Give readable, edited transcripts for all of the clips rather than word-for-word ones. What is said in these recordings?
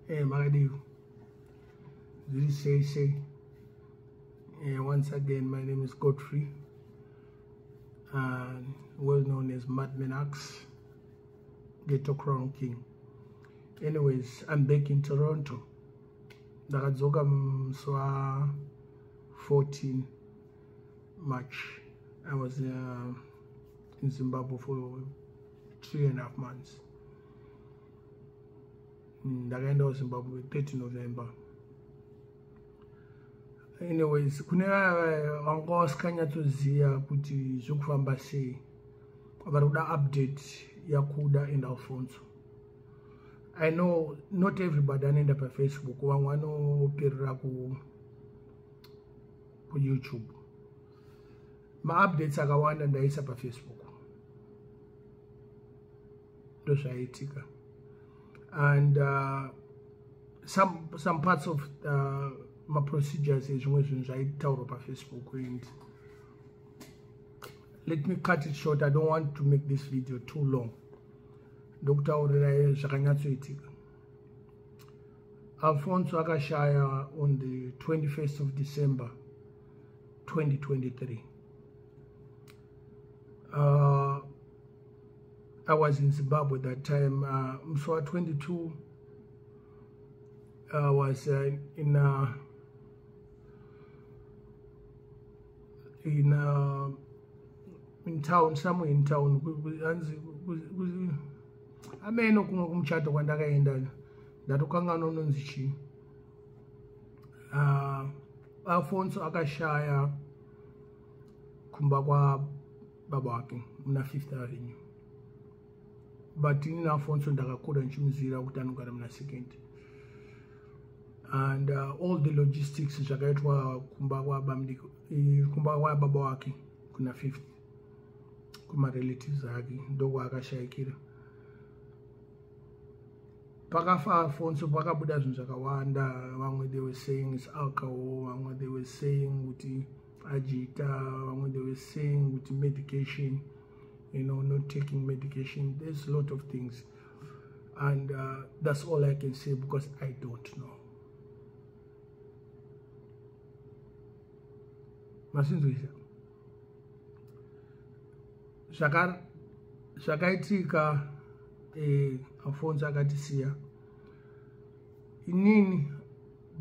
Hey, makadii, zviri sei sei? Once again, my name is Godfrey, and well known as Madman Axe, Ghetto Crown King. Anyways, I'm back in Toronto. Ndakadzoka musi wa 14 March. I was in Zimbabwe for 3.5 months. Ndakaenda kuZimbabwe 30 November. Anyways, kune vaya vanga vasikanyatsoziva kuti zvekufamba sei, vari kuda update yaKuda and Alfonso, I know not everybody anoenda paFacebook. Vamwe vanoperera kuYouTube. Maupdates akawanda ndaisa paFacebook, ndozvaitika. And some parts of maprocedures ezvimwe zvinhu zvaitaurwa paFacebook. And let me cut it short, I don't want to make this video too long. Ndokutaurirai zvakanyatsoitika. Alfonso akashaya on the 21st of December 2023. I was in Zimbabwe that time. Musi wa22 I was in town, somewhere in town, hanzi ameno kumwe kumuchato kwandakaenda, ndatokanganwa unonzi chii. Alfonso akashaya kumba kwababa wake muna Fifth Avenue, but inini Alfonso ndakakura ndichimuzivira kuti anogara muna Second. And all the logistics zvakaitwa kumba kumba kwababa wake kuna Fifth, kumarelatives ake, ndokwaakashayikira. Pakafa Alfonso pakabuda zvinhu zvakawanda. Vamwe, they were saying is alcohol, vamwe they were saying kuti ajita, vamwe they were saying kuti medication, not taking medication. There's a lot of things, and that's all I can say because I don't know. Masinzwisa zvakaitika. Alfonso akatisiya. Inini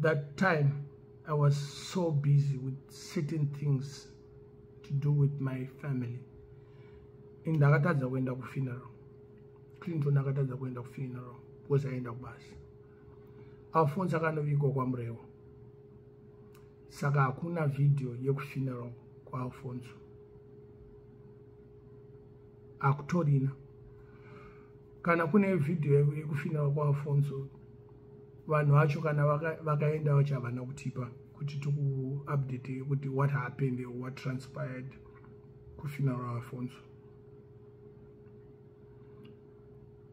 that time I was so busy with certain things to do with my family. Ndakatadza kuenda kufuneral. Clinton akatadza kuenda kufuneral because aenda kubasa. Alfonso akanovigwa kwaMurewo, saka hakuna vhidhiyo yekufuneral kwaAlfonso, hakutorina. Kana kune vhidhiyo yekufuneral kwaAlfonso, vanhu vacho kana vakaenda vacho havana kutipa kuti tikuupdate kuti what happened or what transpired kufuneral Alfonso.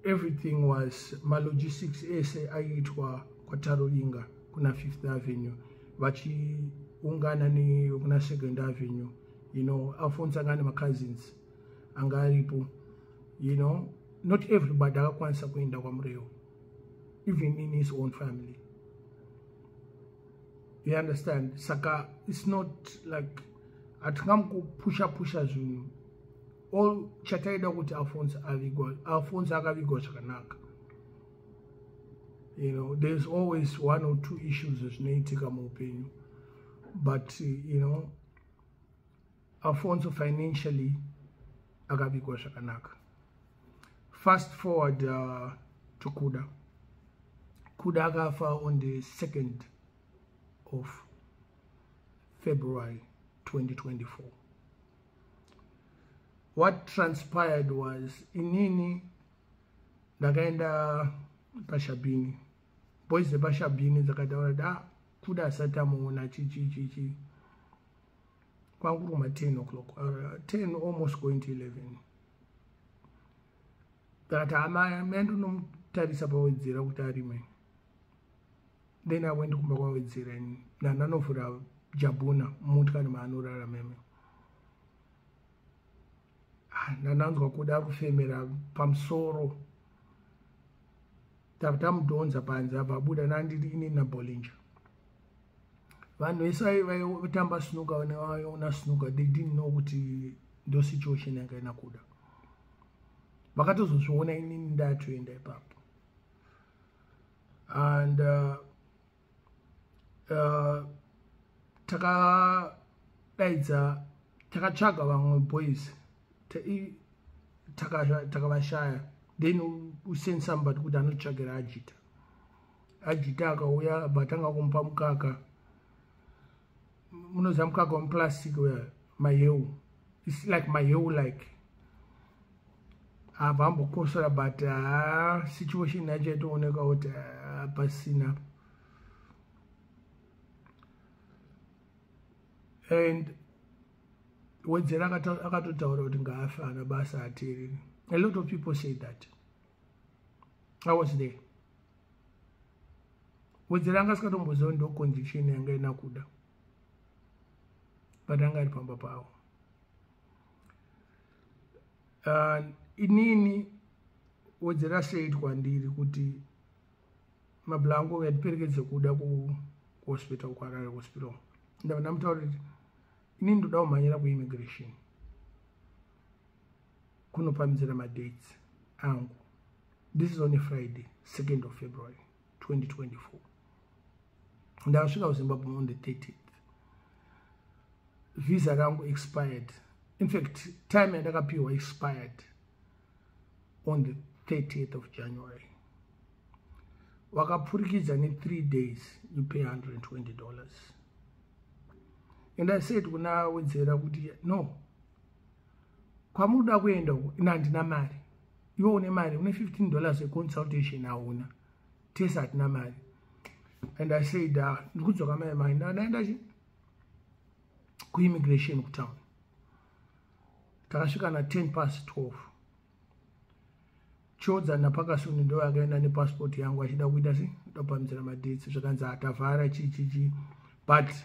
Everything was, malogistics ese aiitwa kwaTaruvinga kuna Fifth Avenue, vachiungana nekuna Second Avenue. Alfonso anga ane macousins anga aripo. Not everybody akakwanisa kuenda kwaMurewo, even in his own family, you understand? Saka it's not like hatingamukupusha pusha zvinhu. All chataida kuti Alfonso avigwa, Alfonso akavigwa zvakanaka. There's always one or two issues zvinoitika muupenyu, but Alfonso financially akavigwa zvakanaka. Fast forward to Kuda. Kuda akafa on the 2nd of February 2024. What transpired was, inini ndakaenda pashabhini, boys dzepashabhini dzakataura kuti, "Ah, Kuda asati amuona." Chichi chichi, kwangu kuma 10 o'clock, 10 almost going to 11, ndakati, "Hama, mandonomutarisa pawedzera kuti arime." Then I went kumba kwawedzera, ndandanovhura jabhuna mumotikari maanorara meme. Ah, ndandanzwa kuda kufemera pamusoro. Tamudhonza panze, abva abuda nandiri ini naBollinger. Vanhu vese vaitamba snooker nevaona snooker, they didn't know kuti ndo situation yanga ina Kuda. Vakatozozviona inini ndatoenda ipapo. And takadaidza, takatsvaga vamwe boys, takavashaya. Then we send somebody kuti anotsvagira Ajita. Ajita akauya, batanga kumupa mukaka. Munoziva mukaka wemuplastic uya, maheu? It's like maheu, like abva ambokosora, but ha, situation yacho yaitooneka kuti hapasina. And Wedzera akatotaura kuti ngaafe, ana basa, ateereri. A lot of people say that. I was there. Wedzera anga asikatomboziva ndo condition yanga ina Kuda, but anga ari pamba pavo. Inini Wedzera said kwandiri kuti, "Mablango, yatiperekedze Kuda kuhospital, kuHarare Hospital." Ndabva ndamutaura kuti inini ndoda kumhanyira kuimmigration kunopamhidzira madates angu. This is on a Friday, 2nd of February 2024. Ndakasvika kuZimbabwe on the 30th. Visa rangu expired, in fact time yandakapiwa expired on the 30th of January. Wakapfurikidza ne3 days, you pay $120. And I said kuna Wedzera kuti, "No, kwamunoda kuenda uku, ina handina mari. Iwe une mari, une $15 yeconsultation hauna. Tese hatina mari." And I said, "Ndikudzoka mai mai." Ndaenda chi kuimmigration kutown. Takasvika na10 past 12. Chodza napakasuni ndo akaenda nepassport yangu achida kuita se ndopamizira madates. Zvakanzi atavhara chichichi, but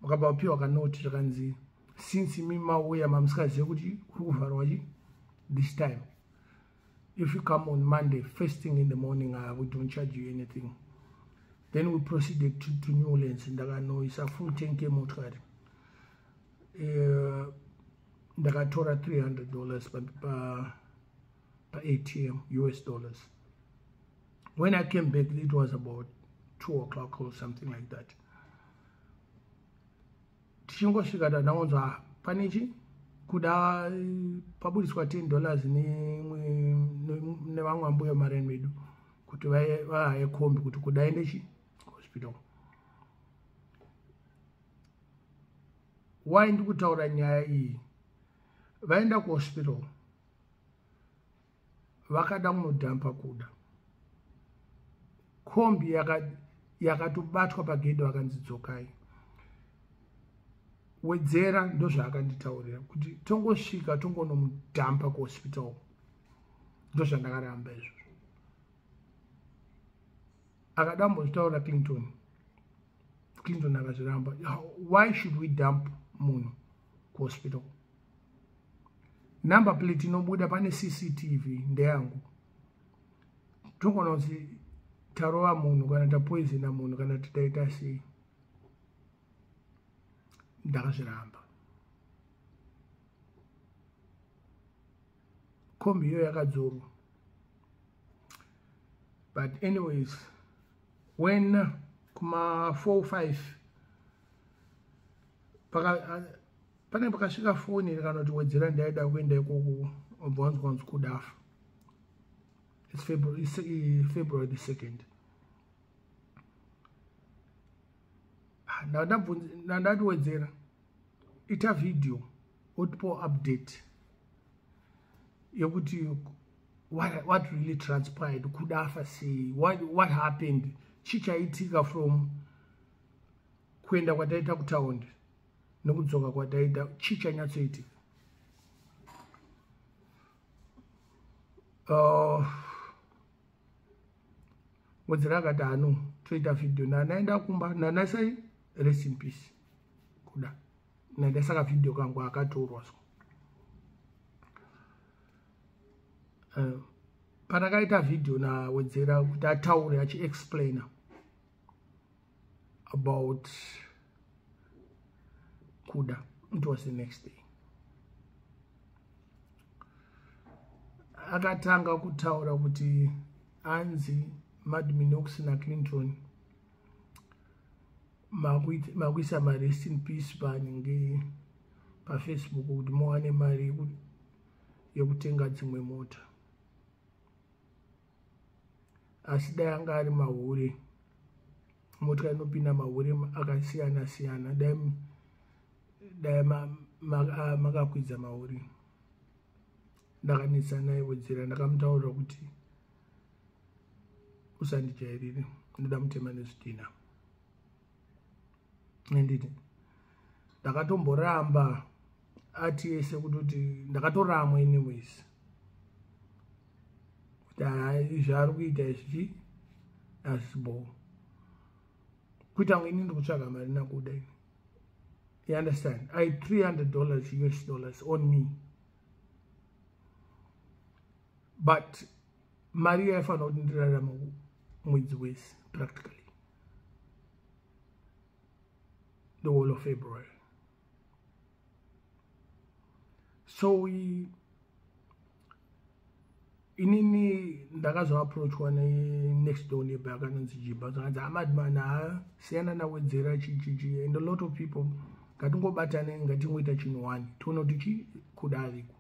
wakabva wapiwa kanoti, zvakanzi, "Since imi mauya mamusikazive kuti kuri kuvharwa chi this time, if you come on Monday first thing in the morning, we don't charge you anything." Then we proceeded to Newlands. Ndakanoisa full tank yemotikari. Ndakatora $300 pa ATM, US dollars. When I came back, it was about 2 o'clock or something like that. Tichingosvika, tandaonzwa pane chi Kuda pabudiswa $10 nevamwe ambuya mareni vedu kuti vahaye kombi kuti Kuda ende chi hospital. Why ndikutaura nyaya iyi? Vaenda kuhospital, vakada kunodhampa Kuda, kombi yakatobatwa pagedhi, vakanzi dzokai. Wedzera ndozvaakanditaurira kuti tongosvika tongonomudhampa kuhospital. Ndozvandakaramba izvozvo. Akada kumbozvitaura Clinton. Clinton akazviramba. Why should we dump munhu kuhospital? Number plate inobuda, pane CCTV, ndeyangu. Togona kuti tarova munhu kana tapoisona munhu kana titaita sei. Ndakazviramba. Kombi iyo yakadzorwa. But anyways, when kuma 4 5 pane pakasvika foni kana kuti Wedzera ndaida kuenda ikoko, obva wanzwa kunzi Kuda afa. It's February, it's February the 2nd. Ndandati, "Wedzera, ita video otipo update yekuti what really transpired. Kuda afa sei? What happened? Chichaitika from kuenda kwataita kutaundi nekudzoka kwataita, chichanyatsoitika?" Wedzera akati, "Hano toita vhidhiyo." Nanaenda kumba, nanasai, rest in peace Kuda. Nandaisaka vhidhiyo kangu akatorwa. So Patakaita vhidhiyo naWedzera kuti ataure achiexplaina about Kuda, it was the next day akatanga kutaura kuti anzi Madminox naClinton makuisa marest in peace panenge paFacebook kuti muwane mari yekutenga dzimwe mota, asi dai anga ari mahure, mota inopinda mahure akasiyana siyana, dai makakwidza mahure. Ndakanetsa naye Wedzera, ndakamutaurira kuti usandijairire, ndoda mutema nezvidhina. Anditi ndakatomboramba ati yese kutoti ndakatoramwa anyways kuti hai, zvaari kuita izvi hazisibo kuita kunge ini ndikutsvaga mari naKuda ini. You understand? I $300 US dollars on me, but mari yaifanira kuti ndirarama mwedzi wese, practically the whole of February. So we inini ndakazoapproachwa nenext door neighbor akanonzi Jibha, zvakanzi, "Amadman, ha, siyana naWedzera, chichichi and a lot of people, ngatingobatane, ngatingoita chinhu one, tione kuti chi Kuda ariko."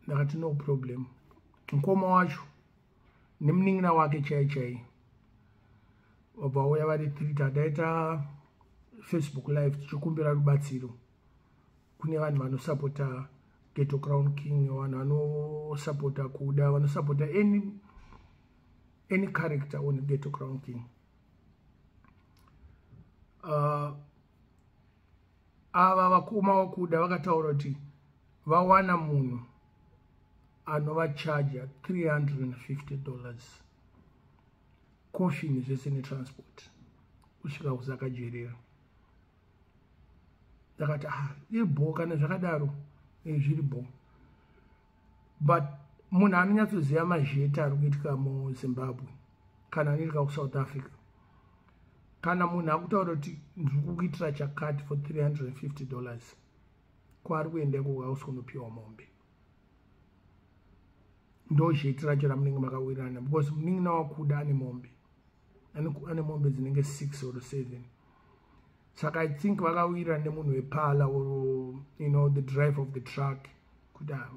Ndakati no problem. Mukoma wacho nemunin'ina wake chai chai vabva vauya vari three. Tadaita Facebook Live tichikumbira rubatsiro kune vanhu vanosapota Ghetto Crown King, vanhu vanosapota Kuda, vanosapota any character on Ghetto Crown King. Ava vakoma vaKuda vakataura kuti vawana munhu anovachaja $350, coffin zvese netransport kusvika kuZakajerera. Ndakati, "Ah, iri bho kana zvakadaro, zviri bho." But munhu anonyatsoziva mazheta ari kuitika muZimbabwe kana anoitika kuSouth Africa, kana munhu akutaura kuti ndiri kukuitira chakati for $350, kwaari kuenda ikoko hausi kunopiwa mombe. Ndo zheti racho ramunenge makawirirana, because munin'ina waKuda ane mombe, ane mombe dzinenge 6 or 7. Saka I think vakawirirana nemunhu wepala or the driver of the truck kuti, ah,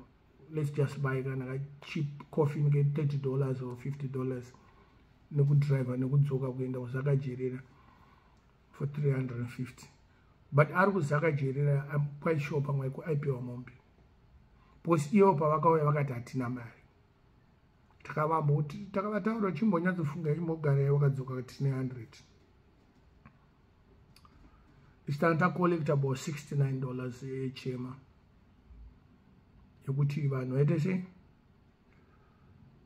let's just buy kana kacheap coffin ke$30 or $50 nekudriver nekudzoka kuenda kuZakajerera for 350. But ari kuZakajerera, I'm quite sure pamwe aipiwa mombe, because ivo pavakauya vakati hatina mari. Takavamboti, takavataura, chimbonyatsofunga, chimbogara. Vakadzoka, tine 100. Ichitanga tacollecta about $69 echema yekuti vanhu vaite sei,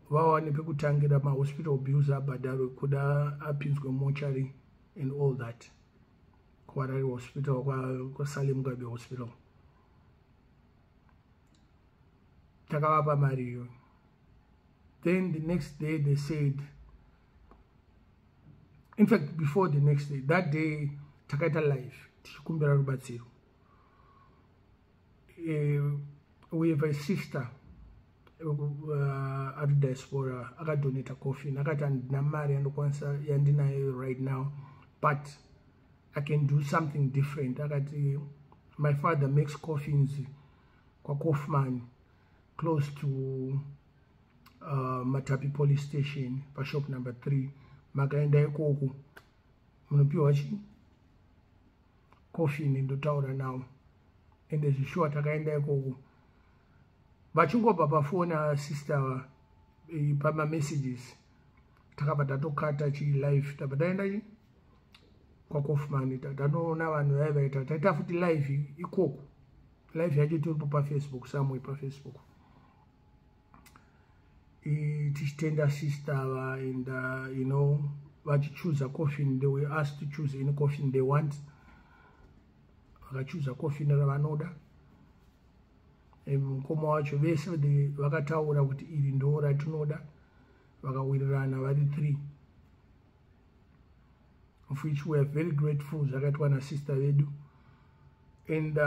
vawane pekutangira, mahospital bills abhadharwe, Kuda apinzwe mochari and all that, kuHarare Hospital, kwaSally Mugabe Hospital. Takavapa mari iyoyo. Then the next day they said, in fact before the next day, that day takaita live tichikumbira rubatsiro. We have a sister ari diaspora, akadonata coffin. Akati, "Handina mari yandokwanisa yandinayo right now, but I can do something different." Akati, "My father makes coffins kwaCoffman, close to Matapi Police Station, pashop number 3. Makaenda ikoko munopiwa chi coffin, ndotaura nawo." Ende zvishuwa takaenda ikoko, vachingobva pafoni asister pamamessages, takabva tatokata chilive, tabva taenda chi kwaCoffman, tanoona vanhu vaivaita. Taita futi live ikoko, live yacho toripo paFacebook, somewhere paFacebook, tichitenda sister ava. And vachichoosa coffin, they were asked to choose any coffin they want. Vakachuza coffin ravanoda. Mukoma wacho, vese vakataura kuti iri ndo ratinoda. Vakawirirana vari three, of which we are very grateful zvakaitwa nasister vedu. And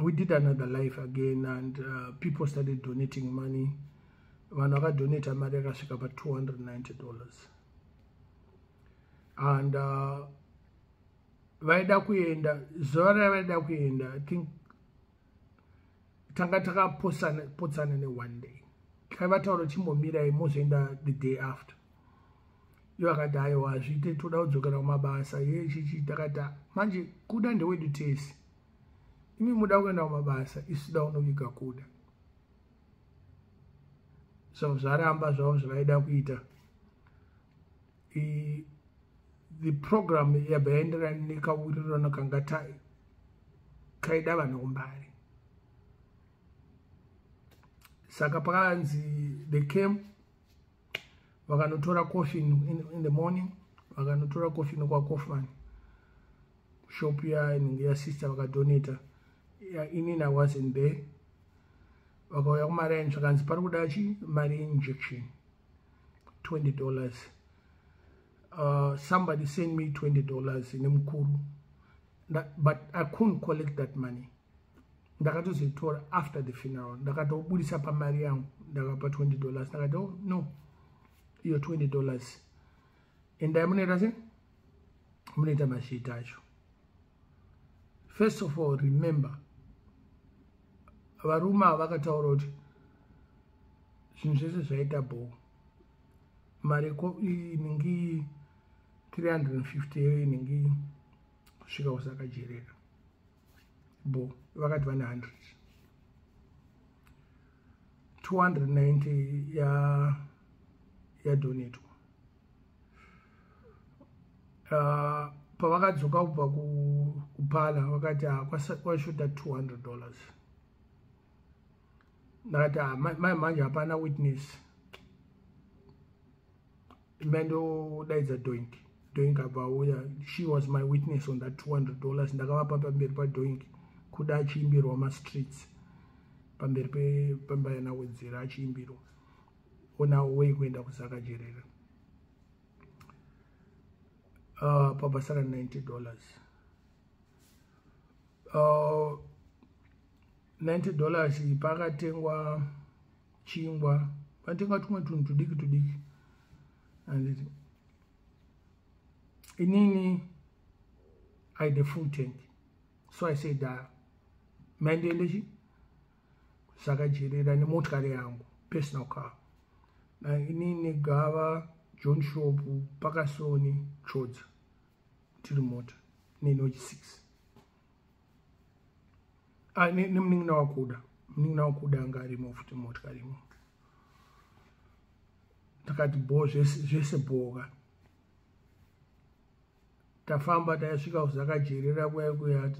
we did another live again and people started donating money. Vanhu vakadonata mari yakasvika pa$290. And vaida kuenda, zuva ravaida kuenda, I think tanga takapotsana neone day. Taivataura, chimbomirai, mozoenda the day after. Ivo akati, "Aiwa, hazviite, toda kudzokera kumabasa." Yechichi takati, "Manje Kuda ndewedu tese. Imi muda kuenda kumabasa, isu toda kunoviga Kuda." So zvaramba zvavo zvavaida kuita. The program yabva yaenderana nekawirirano kanga kaida vanhu kuMbare. Saka pakanzi they came, vakanotora coffin in the morning. Vakanotora coffin kwaCoffman, shop yainenge yasister vakadonata. Inini I wasn't there. Vakauya kumaraini, zvakanzi pari kuda chi mari yeinjection, $20. Somebody sent me $20 nemukuru, but I couldn't collect that money. Ndakatozoitora after the funeral. Ndakatobudisa pamari yangu, ndakapa $20. Ndakati, "Oh no, iyo $20, endai munoita se munoita mazviita acho." First of all, remember, varume ava vakataura kuti zvinhu zvese zvaita bho, mari inenge 350 iyo inenge kusvika kusakajerera bo. Vakati vane 100, 290 yadonatwa. Pavakadzoka kubva kupala, vakati kwashota $200. Ndakati, "Mai, manje hapana witness." Mandodaidza Doink. Doink abva auya. She was my witness on that $200. Ndakavapa pamberi paDoink, Kuda achiimbirwa mastreets pamberi pemba yanawedzera, achiimbirwa on our way kuenda kuZakajerera. Pabasa ra$90, $90 pakatengwa chingwa, patenga tumwe tunhu tudiki tudiki, anditi? Inini I had a full tank, so I said, "Mandiende chi Sakajerera nemotikari yangu, personal car." Na inini, Gava, John Shop, Pakasoni, Chodza, tiri mota nenochi 6. Ah, nemunin'ina waKuda. Munin'ina waKuda anga arimo futi, motikari imo. Takati bho, zvese bhoka. Tafamba, taisvika kuZakajerera kuya kuya,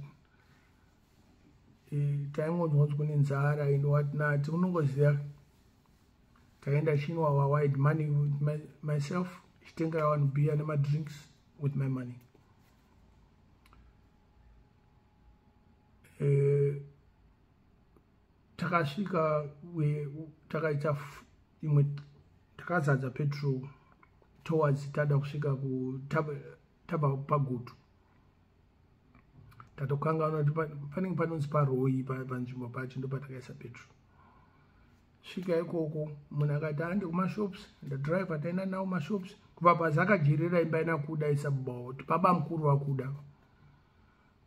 taingonzwa kuti kune nzara and what not. Unongoziva, taenda chinwa wawide money with myself, chitengera vanhu beer nemadrinks with my money. Takasvika, takaita imwe, takazadza petrol towards tada kusvika tabva paGutu. Tatokanganwa kuti panenge panonzi paroi panzvimbo pacho, ndo patakaisa petrol. Svika ikoko, munhu akati, "Hande kumashops." Ndadriver, taenda nawo mashops kubva paZakajerera, imba ina Kuda, isabot baba mukuru waKuda,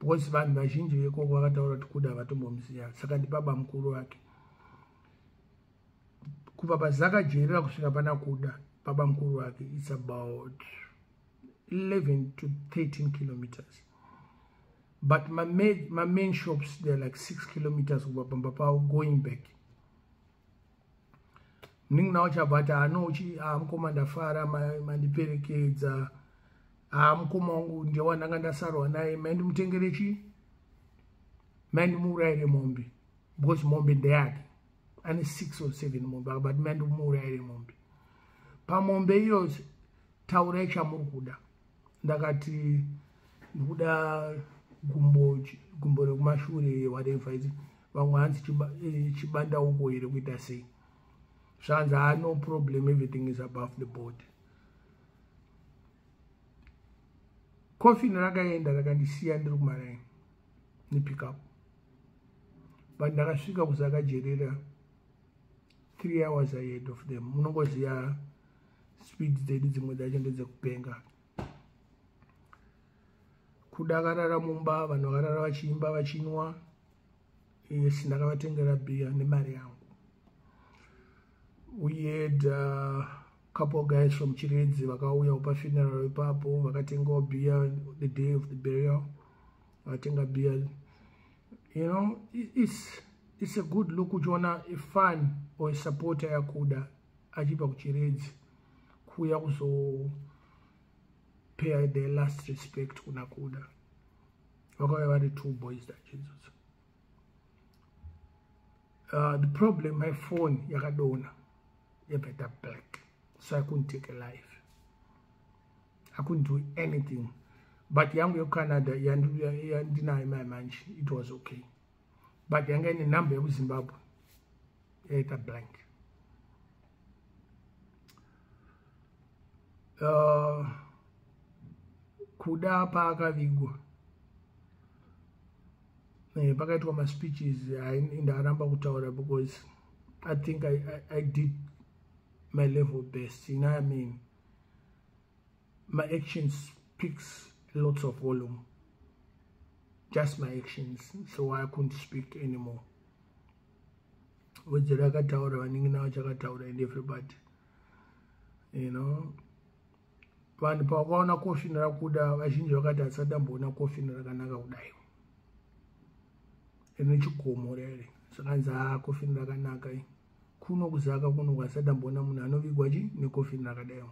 because vanhu vazhinji vekoko vakataura kuti Kuda vatombomuziva, saka ndibaba mukuru wake. Kubva paZakajerera kusvika pana Kuda, baba mukuru wake, it's about 11 to 13 kilometers, but my main shops, they're like 6 kilometers kubva pamba pavo going back. Munin'ina wacho abva ati, "Anochi mukoma, ndafara mandiperekedza. Ha, mukoma wangu ndewandanga ndasarwa naye. Maindimutengere chi, maindimuurayire mombe, because mombe ndeyake, ane 6 or 7 mombe." Akabati, "Maindimuurayire mombe. Pamombe iyo taurai chamuri kuda." Ndakati, "Ndikuda gumbo, gumbo rekumashure," whatever. Vamwe hanzi chibandauko here kuita sei. Zvanzi ha, no problem, everything is above the board. Coffin rakaenda rakandisiya ndiri kumaraini nepickup, but ndakasvika kuZakajerera 3 hours ahead of them. Munongoziva speed dzedu, dzimwe dzacho ndedzekupenga. Kuda akarara mumba, vanhu vakarara vachiimba, vachinwa. Yes, ndakavatengera bhiya nemari yangu. We had couple guys from Chiredzi vakauya pafuneral ipapo, vakatengawo bhiya the day of the burial, vakatenga bhiya. It's a good look uchiona a fan or a supporter yaKuda achibva kuChiredzi kuuya kuzo pay their last respect kuna Kuda. Vakauya vari two boys dzacho idzodzo. The problem, my phone yakadona, yabva black, so I couldn't take a live, I couldn't do anything. But yangu yekuCanada yandinayo mai manje, it was okay, but yanga ine number yekuZimbabwe, yaita blank. Kuda paakavigwa, pakaitwa maspeeches. Ndaramba kutaura because I think I did my level best, you know what I mean? My actions speaks lots of volume, just my actions, so I couldn't speak anymore. Wedzera akataura, vanin'ina vachakataura and everybody. Vanhu pavakaona coffin raKuda, vazhinji vakati hatisati tamboona coffin rakanaka kudai, rine chikomo rere. Zvakanzi, ha, coffin rakanaka kuno kuZaka kuno, kwasati tamboona munhu anovigwa chi necoffin rakadaiwo.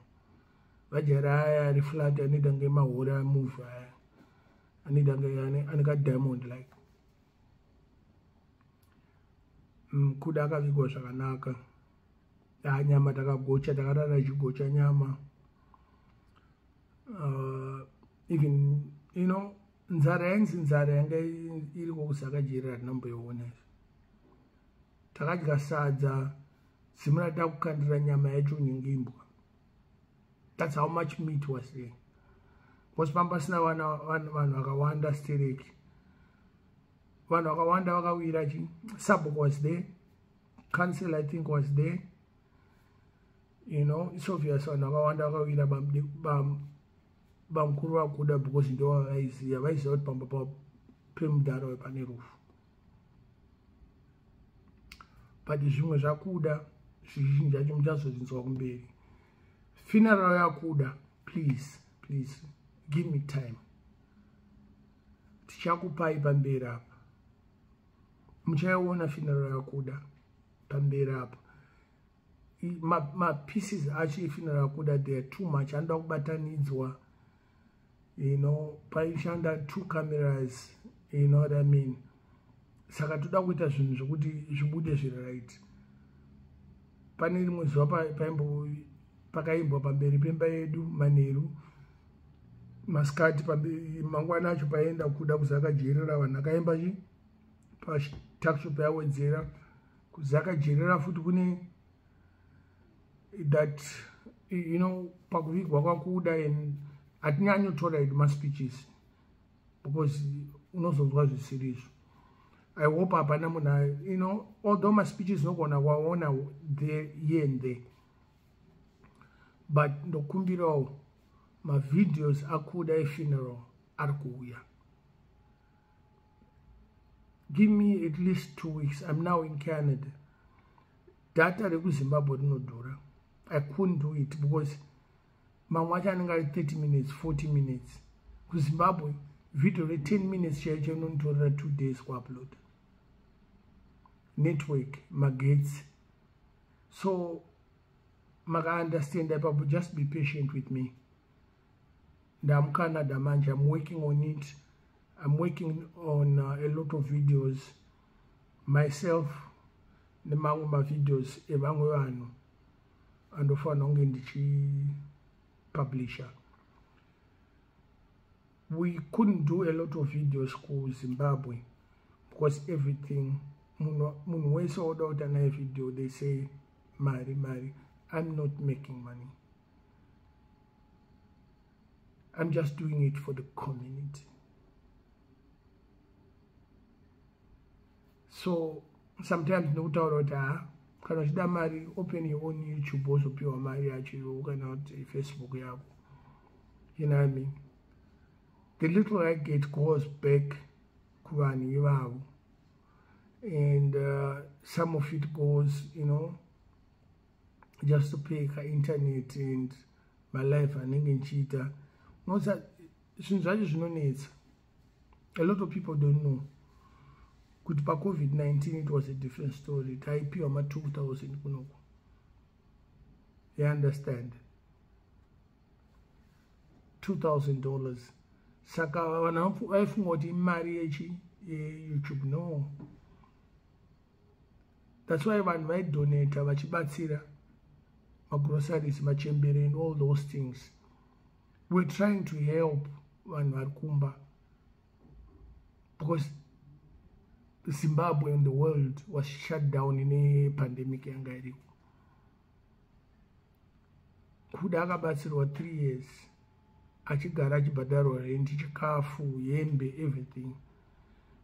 Vajara aya ari flat, anoita kunge mahora movie aya, anoita kunge ane kadiamond like. Kuda akavigwa zvakanaka. Nyama takagocha, takarara ichigocha nyama. Even nzara yainzi nzara yanga iriko kuZaka jeri hatinamboiona. Takadya sadza zimura takukandira nyama yacho nyingimbwa. That's how much meat was there, because pamba pasina vanhu vakawanda stereki. Vanhu vakawanda vakawira chi sabuk was there, council I think was there. It's obvious vanhu vakawanda vakawira bamukuru vaKuda because ndo vavaiziva, vaiziva kuti pamba pemudhara pane rufu. But zvimwe zvaKuda zvizhinji zvacho muchazozvinzwa kumberi. Funeral yaKuda, please, please give me time, tichakupai pamberi apa, muchaiona funeral yaKuda pamberi apa. Mapieces acho efuneral yaKuda, they are too much, anoda kubatanidzwa. Paishanda two cameras, you know what I mean? Saka toda kuita zvinhu zvokuti zvibude zviri right. Pane rimwe zuva pakaimbwa pamberi pemba yedu manheru, masikati, mangwana acho paenda Kuda kuZakajerera, vanhu akaimba chi patuckshop yawedzera kuZakajerera futi. Kune that pakuvigwa kwaKuda, and hatinyanyotora hedu maspeeches because unozonzwa zvisiri izvo. I hope hapana munhu although maspeeches unogona kuaona there, here and there, but ndokumbirawo mavideos aKuda efuneral ari kuuya. Give me at least 2 weeks. I'm now in Canada. Data rekuZimbabwe rinodhura. I couldn't do it because mamwe acho anenge ari 30 minutes, 40 minutes. KuZimbabwe video re10 minutes chaicho inonitorera 2 days kuupload, network, magetsi. So makaunderstanda ipapo, just be patient with me. NdamuCanada manje. I'm working on it. I'm working on a lot of videos myself nemamwe mavideos evamwe vanhu andofanira kunge ndichipublisha. We couldn't do a lot of videos kuZimbabwe because everything Munhu wese wauda kuita naye video, they say mari, mari. I'm not making money. I'm just doing it for the community. So sometimes ndokutaura kuti ha, kana uchida mari, open your own YouTube, wozopiwa mari yacho iwe, kana kuti Facebook yako. You know what I mean? The little I get goes back kuvanhu ivavo, and some of it goes, just to pay ka-internet and my life anenge nchiita. Unoza zvinhu zvacho zvinonetsa. A lot of people don't know kuti paCOVID-19 it was a different story. Taipiwa ma-2000 kunoko, you understand? $2000. Saka vanhu vaifunga kuti imari yechi yeYouTube. No, that's why vanhu vaidonata vachibatsira magroceries, machembere and all those things. We're trying to help vanhu vari kumba because Zimbabwe and the world was shut down nepandemic yanga iriko. Kuda akabatsirwa 3 years achigara achibhadharwa rent, chikafu, hembe, everything.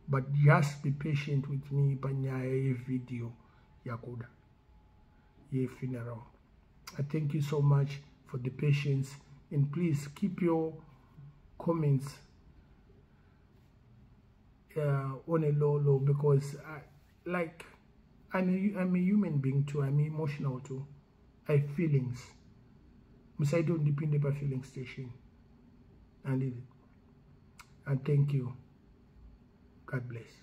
But just be patient with me panyaya yevideo yaKuda yefuneral. I thank you so much for the patience, and please keep your comments on a low low, because like I'm a human being too. I'm emotional too. I have feelings. Musaite ndipinde pa filling station. And thank you. God bless.